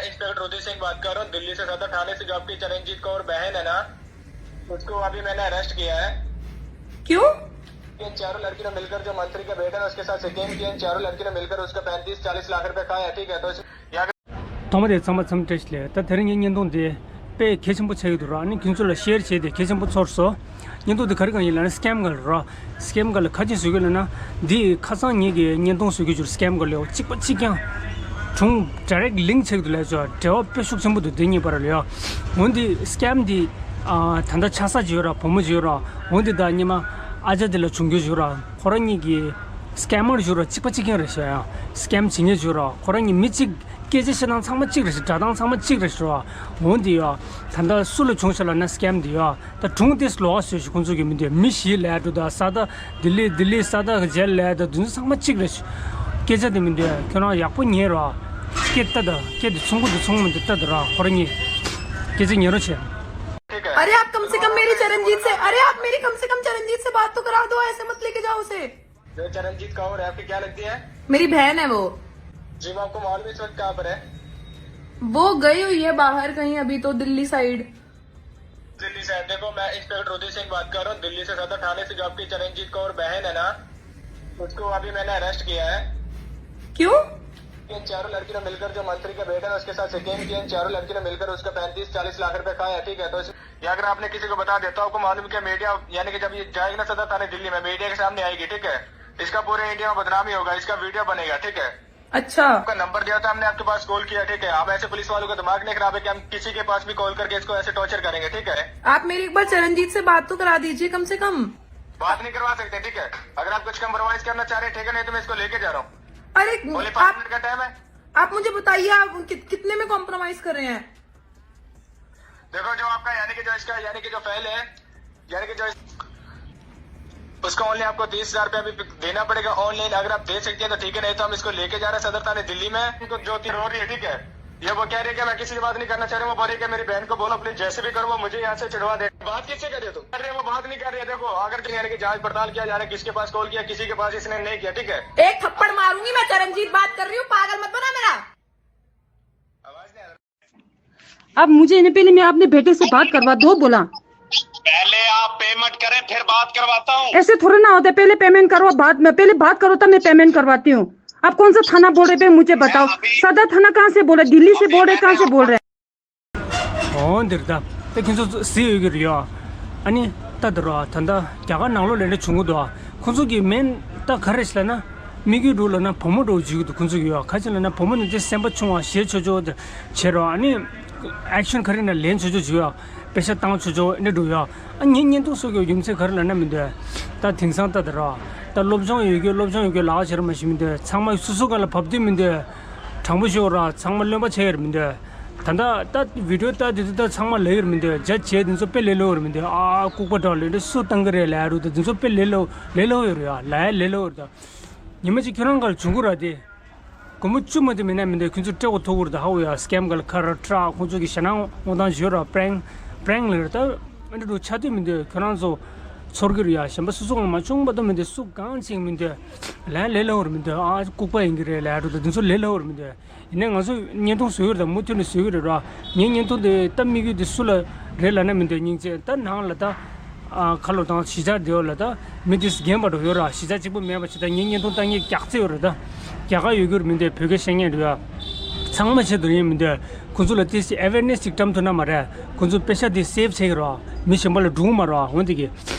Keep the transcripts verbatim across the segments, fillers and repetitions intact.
इंस्पेक्टर रुद्र सिंह बात कर रहा हूँ दिल्ली से, सदर थाने से। जो आपकी चरणजीत कौर बहन है ना, उसको अभी मैंने अरेस्ट किया है। क्यों? इन चारों लड़की ने मिलकर, जो मंत्री का बेटा है उसके साथ स्कैम किया, इन चारों लड़की ने मिलकर उसका पैंतीस चालीस लाख रुपए खाया, ठीक है? तो इस- यहाँ ཐོག་མ་དེ་ཚང་མ་འཚམས་འདྲི་ཞུ་ལེ། ད་དེ་རིང་ངའི་བརྙན་ཐུང་དེ་དཔེ་གལ་ཆེན་པོ་ཆགས་ཀྱི་འདུག་ར། ཨ་ནི་ཁྱོད་ཚོ་ལ་ཤེར་བྱས་ཏེ་གལ་ཆེན་པོ་ཚོར་སོང་། བརྙན་ཐུང་དེ་ག་རེ་གང་ཡིན་ལབ་ན་སི་ཀེམ་སྒང་ལ་ར། སི་ཀེམ་སྒང་ལ་ག་ཅི་བཟོ་གི་ལབ་ན། འདི་ཁ་སང་ངེད་ཀྱི་བརྙན་ཐུང་བཟོ་གི་བྱུར་སི་ཀེམ་སྒང་ལ་ཡོད་གཅིག་པ་གཅིག་རྐྱང་། གྲུང་ཌའི་རེག་ལིང་ཆགས་འདུག་ལབ་ཆོག་འབྲེལ་བ་དཔེ་ཤུགས་ཆེན་པོ་འདུག་དེ་གཉིས་བར་ལ་ཡོད། འོན་ཏེ་སི་ཀེམ་འདི་ཨ་ད་ལྟ་ཆགས་ས་ཅིག་ཡོད་ར། བུ་མོ་ཅིག་ཡོད་ར། འོན་ཏེ་ད་སྔོན་མ་ཨ་ཅག་དེ་ལ་བྱུང་རྒྱུ་ཅིག་ཡོད་ར། ཁོ་རང་གཉིས་ཀྱི་སི་ཀེམ་མར་ཅིག་ཡོད་ར། གཅིག་པ་གཅིག་རྐྱང་རེད་ཤག་ཡ། སི་ཀེམ་བྱེད་མཁན་ཅིག་ཡོད་ར། ཁོ་རང་གཉིས་མི་གཅིག་སྐད་ཆ་བཤད་སྟངས་ཚང་མ་གཅིག་རེད་ཤག་སྒྲ་གདངས་ཚང་མ་གཅིག་རེད་ཤག་འོན་ཏེ་ཡ། ད་ལྟ་སུ་ལ་བྱུང་ཤག་ལབ་ན་སི་ཀེམ་འདི་ཡ། ད་གྲུང་ཏེས་ལོགས་ཀ་བཟོས་ཤག་ཁོང་ཚོ་གི་མི་འདུག་མི་བཞི་ལ་འགྲོ་ད་ས་ད་ལྡི་ལི་ལྡི་ལི་ས་ད་ག་རྗེས་ལ་ད་དུ་ཚང་མ་གཅིག་རེད་ཤག་སྐད་ཆ་དེ་མི་འདུག་ཁྱོད་རང་ཡག་པོ་ཉན་རོགས། སྐད་ད་ད་སྐད་དེ་ཚོང་གུ་དེ་ཚོང་མི་འདུག་ད་ད་ར་ཁོ་རང་གཉིས་སྐད་ཆ་ཉན་རོགས་བྱེད། ठीक है। अरे आप कम से कम मेरी चरणजीत से, अरे आप मेरी कम से कम चरणजीत से बात तो करा दो, ऐसे मत लेके जाओ उसे। जो चरणजीत कौर है, आपकी क्या लगती है? मेरी बहन है वो। जी, वो आपको मालूम है इस वक्त कहाँ पर है? वो गई हुई है बाहर कहीं अभी तो, दिल्ली साइड। दिल्ली साइड। देखो, मैं इंस्पेक्टर रुद्र सिंह बात कर रहा हूँ दिल्ली से, सदर थाने से। जो आपकी चरणजीत कौर बहन है ना, उसको अभी मैंने अरेस्ट किया है। क्यों? इन चारों लड़की ने मिलकर, जो मंत्री का बेटा है उसके साथ स्कैम किया, इन चारों लड़की ने मिलकर उसका पैंतीस चालीस लाख रुपए खाया, ठीक है? तो इस, ये अगर आपने किसी को बता दिया तो आपको मालूम क्या, मीडिया यानी कि जब ये जाएगी ना सदर थाने दिल्ली में, मीडिया के सामने आएगी, ठीक है? इसका पूरे इंडिया में बदनामी होगा, इसका वीडियो बनेगा, ठीक है? अच्छा। आपका नंबर दिया था हमने, आपके पास कॉल किया, ठीक है? आप ऐसे पुलिस वालों का दिमाग नहीं खराब है कि हम किसी के पास भी कॉल करके इसको ऐसे टॉर्चर करेंगे, ठीक है? आप मेरी एक बार चरणजीत से बात तो करा दीजिए कम से कम। बात नहीं करवा सकते, ठीक है? अगर आप कुछ कॉम्प्रोमाइज करना चाह रहे हैं, ठीक है, नहीं तो मैं इसको लेके जा रहा हूँ। अरे, बोले, पाँच आप, मिनट का टाइम है। आप मुझे बताइए, आप कि, कितने में कॉम्प्रोमाइज कर रहे हैं? देखो, जो आपका यानी कि जो इसका यानी कि जो फाइल है, यानी कि जो इस, उसका ओनली आपको तीस हजार रुपया भी देना पड़ेगा ऑनलाइन। अगर आप दे सकते हैं तो ठीक है, नहीं तो हम इसको लेके जा रहे हैं सदर थाने दिल्ली में। इनको जो रो रही है, ठीक है, ये वो कह रही है कि मैं किसी से बात नहीं करना चाह रही हूँ। वो बोल रही है कि मेरी बहन को बोलो प्लीज, जैसे भी करो, वो मुझे यहाँ से छुड़वा दे। बात किससे कर रहे हो तुम? कर रहे हो, वो बात नहीं कर रही है। देखो, अगर जो यानी कि जांच पड़ताल किया जा रहा है, किसके पास कॉल किया, किसी के पास इसने नहीं किया, ठीक है। एक थप्पड़ मारूंगी मैं, चरणजीत बात कर रही हूँ, पागल मत बना मेरा। आवाज नहीं आ रहा। अब मुझे ना, पहले मैं अपने बेटे से बात करवा दो बोला। पहले आप पेमेंट करें, फिर बात करवाता हूँ। ऐसे थोड़ा ना होता है, पहले पेमेंट करवा, बाद में, पहले बात करो तब मैं पेमेंट करवाती हूँ। आप कौन सा थाना बोल रहे पे मुझे बताओ। अभी सदर थाना कहाँ से बोल रहे, दिल्ली से बोल रहे, कहाँ से बोल रहे? འོ་འདིར་ད་ད་ཁྱེད་ཚོ་གཟིགས་ཡོད་ཀྱི་རེད་ཡ། ཨ་ནི་ད་འདིར་ད་ད་རྒྱ་གར་ནང་ལོགས་ལས་འདྲ་བྱུང་གི་འདུག་ཁོང་ཚོ་གི་མིང་ད་ག་རེ་ཞིག་ལབ་ན། དམིགས་ཡུལ་འདྲ་ལབ་ན་བུ་མོ་འདྲ་བརྗོད་ཀྱི་འདུག་ཁོང་ཚོ་གི་ཡ། ག་ཅི་ལབ་ན་བུ་མོ་ནི་དེ་སེམས་པ་ཆུང་བ་ཞེ་ཆོག་ཆོག་དེ་བྱེད་རོགས། ཨ་ནི་ཨེག་ཤན་ག་རེ་ན་ལེན་ཆོག་ཆོག་བྱེད་ཡ། པེ་ཤ་བཏང་ཆོག་ཆོག་ཨེ་འདྲ་འདུག་ཡ། ཨ་ངས་བརྙན་ཐུང་བཟོ་དགོས་རྒྱུ་མཚན་ག་རེ་ལབ་ན་མི་འདུག་ད་དེང་སང་ད་ད་ར་ད་སློབ་སྦྱོང་ཡོད་རྒྱུ་སློབ་སྦྱོང་ཡོད་རྒྱུ་ལག་ཆེར་མ་ཞིག་མི་འདུག་ཚང་མ་སོ་སོ་ག་ལ་བབས་དུས་མི་འདུག་དྲང་པོ་ཤོད་ར། ཚང་མ་རློན་པ་ཆགས་ཡོད་རེད་མི་འདུག་ད་ད་ད་བི་ཌིའོ་ལྟ་དུས་ད་ཚང་མ་ལབ་ཡོད་རེད་མི་འདུག་རྒྱ་ཆེ་དེ་ཚོ་དཔེ་ལས་སླ་པོ་རེད་མི་འདུག་ཨ་ལྐུགས་པ་འདྲ་ལས་འདྲ་སུ་བཏང་གི་རེད་ལབ་ཡ་རུ་ད་དེ་ཚོ་དཔེ་ལས་སླ་པོ་ལས་སླ་པོ་ཡོད་རེད་ཡ། ལབ་ཡ་ལས་སླ་པོ་རེད་ད། ཉི་མ་གཅིག་ཁྱོད་རང་ག་ལ་བྱུང་གི་ར་དེ། སྒོར་མོ་བཅུ་མ་གཏོགས་མེད་ན་མི་འདུག་ཁྱོད་ཚོ་སྤྲད་དགོས་ཐུག་གི་རེད་ད། ཧ་གོ་ཡ། སི་ཀེམ་ག་ལ་ཁ་ར་ཁྲ་ཁོང་ཚོ་གི་ཞེད་སྣང་དབང་ཐང་བརྗོད་ར། པྲེང་པྲེང་ལབ་ར་ད། ཨ་འདྲ་འདྲ་ཆགས་དུས་མི་འདུག་ཁྱོད་རང་ཚོ་ཚོར་གི་རེད་ཡ། གཞན་པ་སོ་སོ་གང་མ་བྱུང་བ་དང་མི་འདུག་སུ་གང་ཅིག་མི་འདུག་ལན་ལས་སླ་པོ་རེད་མི་འདུག་ཨ་ལྐུགས་པ་ཡིན་གི་རེད་ལབ་ཡ་འདྲ་ད་དེ་ཚོ་ལས་སླ་པོ་རེད་མི་འདུག་ཡིན་ནའི་ང་ཚོ་བརྙན་ཐུང་བཟོ་གི་རེད་ད། མུ་མཐུད་ནས་བཟོ་གི་རེད་ར། ངའི་བརྙན་ཐུང་དེ་ད་དམིགས་ཡུལ་དེ་སུ་ལ་རེད་ལབ་ན་མི་འདུག་སྙིང་རྗེ་ད་ནང་ལ་ད། ཨ་ཁ་ལོ་དང་གཞིས་ཆགས་དེ་བ་ལ་ད་མི་དེ་རྒན་པ་འགྲོ་ཡོད་ར། གཞིས་ཆགས་གཅིག་པུ་མེད་པ་ཞིག་ད་ངའི་བརྙན་ཐུང་ལྟ་མཁན་རྒྱག་རྩིས་ཡོད་རེད་ད། རྒྱ་གར་ཡོད་རྒྱུ་རེད་མི་འདུག་བོད་སྐད་བཤད་མཁན་རེད་ཡ། ཚང་མ་ཆེད་དུ་ཡིན་མི་འདུག་ཁོང་ཚོ་ལ་ཏིས་ཨེ་ཝེར་ནེས་ཅིག་བཀྲམ་ཐུབ་ན་མ་རེད། ཁོང་ཚོ་པེ་ཤ་དེ་སེབ་བྱེད་ཀྱི་ར། མི་གཞན་པ་ལ་སྒྲུང་མ་ར་འོན་དེ་གི།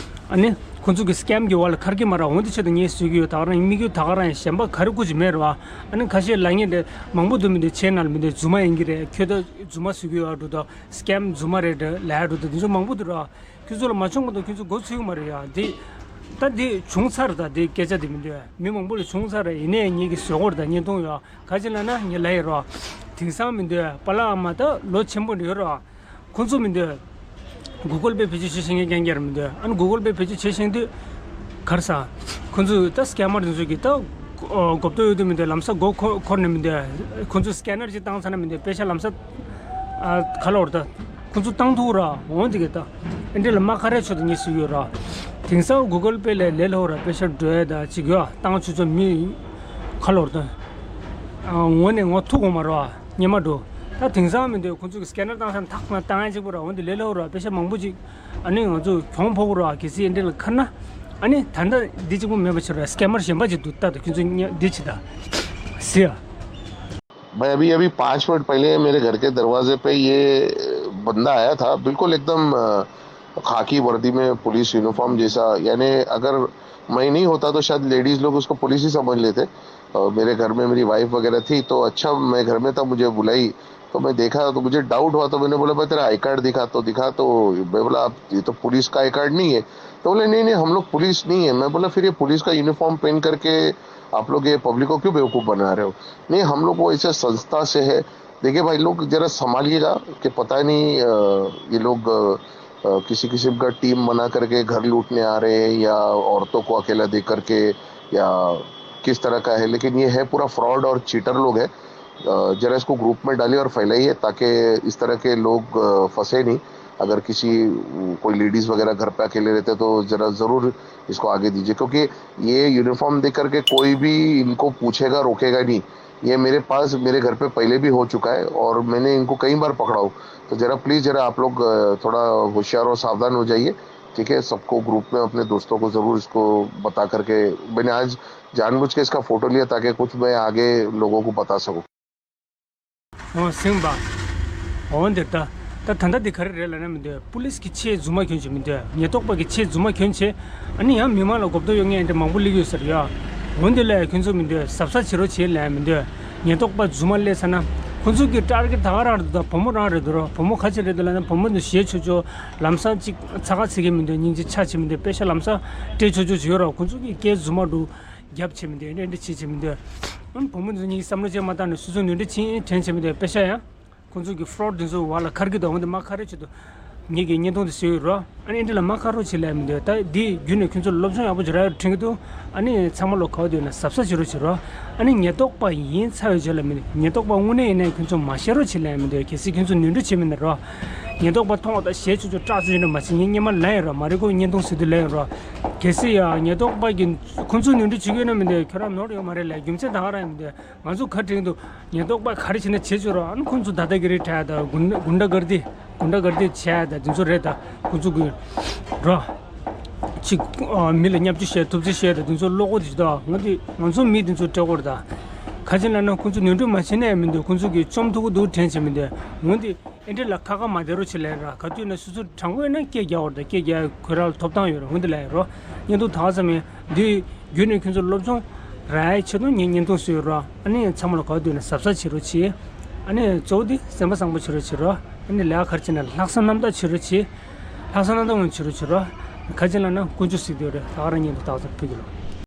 ཨ་ནི་ཁོང་ཚོ་གི་སི་ཀེམ་གི་བ་ལ་ཁར་གི་མ་ར་འོན་དེ་ཆེད་དུ་ངས་བཟོས་ཀྱི་ཡོད། ད་ག་རང་དམིགས་ཡུལ་ད་ག་རང་ཡིན། གཞན་པ་ག་རེ་སྐུ་ཅི་མེད་ར། ཨ་ནི་ཁ་ཤས་ལ་ངས་དེ་མང་པོ་འདུག་མི་འདུག་ཆེ་ན་ལ་མི་འདུག་རྫུན་མ་ཡིན་གྱི་རེད། ཁྱོད་ད་རྫུན་མ་བཟོས་ཀྱི་ཡོད་འགྲོ་ད། སི་ཀེམ་རྫུན་མ་རེད་འདྲ་ལབ་ཡ་འགྲོ་ད། དེ་ཚོ་མང་པོ་འདུག་ར། ཁྱོད་ཚོ་ལ་མ་བྱུང་གོང་དུ་ཁྱོད་ཚོ་མགོ་ཚོས་ཀྱི་མ་རེད་ཡ། འདི་ད་འདི་བྱུང་ཚར་ད། འདི་སྐད་ཆ་འདི་མི་འདུག་མི་མང་པོ་ལ་བྱུང་ཚར་རེད། ཡིན་ནའི་ངེད་ཀྱི་བཟོ་སྐོར་ད་བརྙན་ཐུང་ཡོད། ག་ཅི་ལབ་ན་ངས་ལབ་ཡི་རོ། དེང་སང་མི་འདུག་པཱ་ལགས་ཨ་མ་ད་ལོ་ཆེན་པོ་འདྲ་ཡོད་རོ། ཁོང་ཚོ་མི་འདུག་གུ་གལ་པེ་བེད་སྤྱོད་བྱེད་ཤེས་མཁན་རྐྱང་རྐྱང་རེད་མི་འདུག་ཨ་ནི་གུ་གལ་པེ་བེད་སྤྱོད་བྱེད་ཤེས་དུས་ག་རེ་ཟ། ཁོང་ཚོས་ད་སི་ཀེམ་མར་དེ་ཚོ་གིས་ད་གོ་གོ་བརྡ་ཡོད་དུས་མི་འདུག་ལམ་སང་མགོ་འཁོར་འཁོར་ནས་མི་འདུག་ཁོང་ཚོས་སི་ཀེ་ནར་ཅིག་བཏང་ཚར་ན་མི་འདུག་པེ་ཤ་ལམ་སང་ཨ་ག་ལབ་དགོས་རེད་ད། ཁོང་ཚོ་བཏང་ཐུབ་ར་འོང་དེ་གི་ད། ཨེ་འདྲ་ལ་མ་ཁ་རས་ཆོད་དུ་ངས་ཟེར་གྱི་ཡོད་ར། དེང་སང་གུ་གལ་པེ་ལས་ལས་སླ་པོ་ར། པེ་ཤ་འགྲོ་ཡ་ད་ཅིག་ཡོད་བཏང་ཆོག་ཆོག་མི་ག་ལབ་དགོས་རེད་ད། ངོ་ནས་ངོ་ཐུག་གོ་མ་ར་བ་སྙེ་མ་འགྲོ། ད་དེང་སང་མི་འདུག་ཁོང་ཚོ་གི་སི་ཀེ་ནར་བཏང་ས་ཐག་ང་བཏང་ཡ་གཅིག་པོ་ར། འོན་ཏེ་ལས་སླ་བོ་ར། པེ་ཤ་མང་པོ་ཅིག་ཨ་ནི་ང་ཚོ་གྱོང་ཕོག་གི་ར། གལ་སྲིད་འདི་ལ་ཁར་ན་ཨ་ནི་ད་ལྟ་འདི་གཅིག་པོ་མེད་པ་ཆེ་ར། སི་ཀེ་མར་གཞན་པ་ཅིག་འདུག་ད་ད་ཁྱོད་ཚོ་འདི་བྱེད་ད་ཟེར་ཡ། भाई, अभी अभी पाँच मिनट पहले मेरे घर के दरवाजे पे ये बंदा आया था, बिल्कुल एकदम, अ, खाकी वर्दी में, पुलिस यूनिफॉर्म जैसा। यानी अगर मैं नहीं होता तो शायद लेडीज लोग उसको पुलिस ही समझ लेते। अ, मेरे घर में मेरी वाइफ वगैरह थी, तो अच्छा, मैं घर में था, मुझे बुलाई, तो मैं देखा, तो मुझे डाउट हुआ, तो मैंने बोला, "भाई, तेरा आई कार्ड दिखा।" तो दिखा, तो मैं बोला, "आप, ये तो पुलिस का आई कार्ड नहीं है।" तो बोले, "नहीं, नहीं, हम लोग पुलिस नहीं है।" मैं बोला, "फिर ये पुलिस का यूनिफॉर्म पहन करके आप लोग ये पब्लिक को क्यों बेवकूफ़ बना रहे हो?" "नहीं, हम लोग वो ऐसे संस्था से है।" देखिए भाई लोग, जरा संभालिएगा कि पता नहीं, अ, ये लोग, अ, अ, किसी किस्म का टीम बना करके घर लूटने आ रहे हैं, या औरतों को अकेला दे करके, या किस तरह का है, लेकिन ये है पूरा फ्रॉड और चीटर लोग हैं। अ, जरा इसको ग्रुप में डालिए और फैलाइए, ताकि इस तरह के लोग, अ, फंसे नहीं। अगर किसी, कोई लेडीज वगैरह घर पे अकेले रहते तो जरा ज़रूर इसको आगे दीजिए, क्योंकि ये यूनिफॉर्म देख करके कोई भी इनको पूछेगा, रोकेगा नहीं। ये मेरे पास, मेरे घर पे पहले भी हो चुका है और मैंने इनको कई बार पकड़ा हो। तो जरा प्लीज, जरा आप लोग, अ, थोड़ा होशियार और सावधान हो जाइए, ठीक है? सबको ग्रुप में, अपने दोस्तों को जरूर इसको बता करके, मैंने आज जानबूझ के इसका फोटो लिया ताकि कुछ मैं आगे लोगों को बता सकूं। འོ་སེམས་པ། འོ་འདིར་ད། ད་ད་ལྟ་འདི་ག་རེ་རེད་ལབ་ན་མི་འདོད། པུ་ལིས་ཀྱི་ཆེད་རྫུན་མ་གྱོན་བྱེད་མི་འདོད། ཉེན་རྟོག་པ་གི་ཆེད་རྫུན་མ་གྱོན་བྱེད། ཨ་ནི་ཡང་མི་མང་ལ་གོ་བརྡ་གཡོག་མཁན་འདི་མང་པོ་སླེབས་ཡོད་ཟེར་ཡ། འོ་འདི་ལ་ཁྱོད་ཚོ་མི་འདོད། གཟབ་གཟབ་བྱེད་རོགས་བྱེད་ལབ་མི་འདོད། ཉེན་རྟོག་པ་རྫུན་མ་སླེབས་ཚར་ན། ཁོ་ཚོ་གི་ཊར་གེཊ་ད་ག་རང་རེད་འདུག་བུ་མོ་རང་རེད་འདུག་རོ། བུ་མོ་ག་ཚོད་རེད་འདུག་ལབ་ན་བུ་མོ་འདི་ཞལ་ཆོ་ཆོ། ལམ་སང་གཅིག་ཚ་ཁ་ཚིག་གི་མི་འདོད། སྙིང་རྗེ་ཆ་བྱེད་མི་འདོད། པེ་ཤ་ལམ་སང་སྤྲད་ཆོ་ཆོ་བྱེད་ཡོད་རོ། ཁོ་ཚོ་གི་སྐད་རྫུན་མ་འདུག་རྒྱབ་བྱེད་མི་འདོད། འདྲེ་འདྲེ་བྱེད་བྱེད་མི་འདོད། ཨང་། བུ་མོ་ཚོ་གཉིས་བསམ་བློ་ཅན་མ་བཏང་ནས་སོ་སོ་ནོར་འཁྲུལ་ཕྱིན་དྲན་བྱེད་མི་འདོད། པེ་ཤ་ཡང་ཁོང་ཚོ་གི་ཕྲོཌ་དེ་ཚོ་བར་ལ་ཁར་གི་དང་འོན་ཏེ་མ་ཁ་རེ་བྱེད་དུ་ངེད་ཀྱི་བརྙན་ཐུང་དེ་བཟོས་ཡོད་རོ། ཨ་ནི་འདི་ལ་མ་ཁ་རོགས་བྱེད་ལབ་མི་འདོད། ད་འདི་བརྒྱུད་ནས་ཁྱོད་ཚོ་ལ་སློབ་སྦྱོང་ཡག་པོ་ཅིག་རག་ཡོད་དྲན་གི་འདུག་ཨ་ནི་ཚང་མ་ལོ་ག་བ་འདོད་ན་གཟབ་གཟབ་བྱེད་རོགས་བྱེད་རོ། ཨ་ནི་ཉེན་རྟོག་པ་ཡིན་ཚར་བའི་རྗེས་ལ་མི་ཉེན་རྟོག་པ་དངོས་གནས་ཡིན་ན་ཁྱོད་ཚོ་མ་བཤད་རོགས་བྱེད་ལབ་མི་འདོད། གལ་སྲིད་ཁྱོད་ཚོ་ནོར་འཁྲུལ་བྱེད་མི་ན་རོ། ཉེན་རྟོག་པ་མཐོང་བ་དང་ཞལ་ཆོ་ཆོ་སྐྲག་ཚོད་ཡིན་ན་མ་བྱེད། ངས་སྔོན་མ་ལབ་ཡིན་རོ། མ་རེད་ཁོ་བརྙན་ཐུང་བཟོས་དུས་ལབ་ཡིན་རོ། གལ་སྲིད་ཡང་ཉེན་རྟོག་པ་གིས་ཁོ་ཚོས་ནོར་འཁྲུལ་བྱེད་ཀྱི་ཡོད་ན་མི་འདོད། ཁྱོད་རང་ནོར་ཡོད་མ་རེད་ལབ། རྒྱུ་མཚན་ད་ག་རང་ཡིན་མི་འདོད། ང་ཚོ་ག་དྲན་འདུག་ཉེན་རྟོག་པ་ག་རེ་བྱས་ན་བྱེད་ཆོག་རོགས། ཨ་ནི་ཁོང་ཚོ་ད་ལྟ་གི་རེད་དྲ་ད་གུན་གུན་ཌ་གར་དི་གུན་ཌ་གར་དི་བྱས་ད་དེ་ཚོ་རེད་ད་ཁོང་ཚོ་གི་རོ། ཅིག་ཨ་མི་ལ་བརྙས་བཅོས་བྱས་ཐུབ་ཚོད་བྱས་ད་དེ་ཚོ་བློ་ཁོག་དེ་ད་ང་དེ་ང་ཚོ་མི་དེ་ཚོ་སྤྲད་དགོས་རེད་ད། ག་ཅི་ལབ་ན་ཁོང་ཚོ་ནོར་འཁྲུལ་མ་བྱས་ན་ཡང་མི་འདུག་ཁོང་ཚོ་གི་བཅོམ་ཐུབ་ཀྱི་འདུག་དྲན་བྱས་མི་འདུག་འོན་ཏེ། ཨེ་འདྲ་ལ་ཁ་ཁ་མ་བདེ་རོགས་བྱེད་ལབ་ར། ག་དུས་ན་སོ་སོ་དྲང་པོ་ཡིན་ན་སྐད་རྒྱག་བར་དང་སྐད་རྒྱག་ཁོ་རང་ལ་ཐོབ་ཐང་ཡོད་ར། འོན་ཏེ་ལབ་ཡོད་རོ། བརྙན་ཐུང་དག་ཙམ་ཡིན་འདི་བརྒྱུད་ནས་ཁྱོད་ཚོ་སློབ་སྦྱོང་རག་ཡའི་ཆེད་དུ་ངས་བརྙན་ཐུང་བཟོས་ཡོད་ར། ཨ་ནི་ཚང་མ་ལ་ག་དུས་ན་གཟབ་གཟབ་བྱེད་རོགས་བྱེད། ཨ་ནི་གཙོ་བོ་འདི་སེམས་པ་བཟང་པོ་བྱེད་རོགས་བྱེད་རོ། ཨ་ནི་ལས་ཀ་ག་རེ་བྱེད་ན་ལྷག་བསམ་རྣམ་དག་བྱེད་རོགས་བྱེད། ལྷག་བསམ་རྣམ་དག་ངང་བྱེད་རོགས་བྱེད་རོ། ག་ཅི་ལབ་ན་དཀོན་མཆོག་གཟིགས་བསྡད་ཡོད་རེད། ད་ག་རང་བརྙན་ཐུང་དག་ཙམ་ཕུལ་གྱི་ལོ།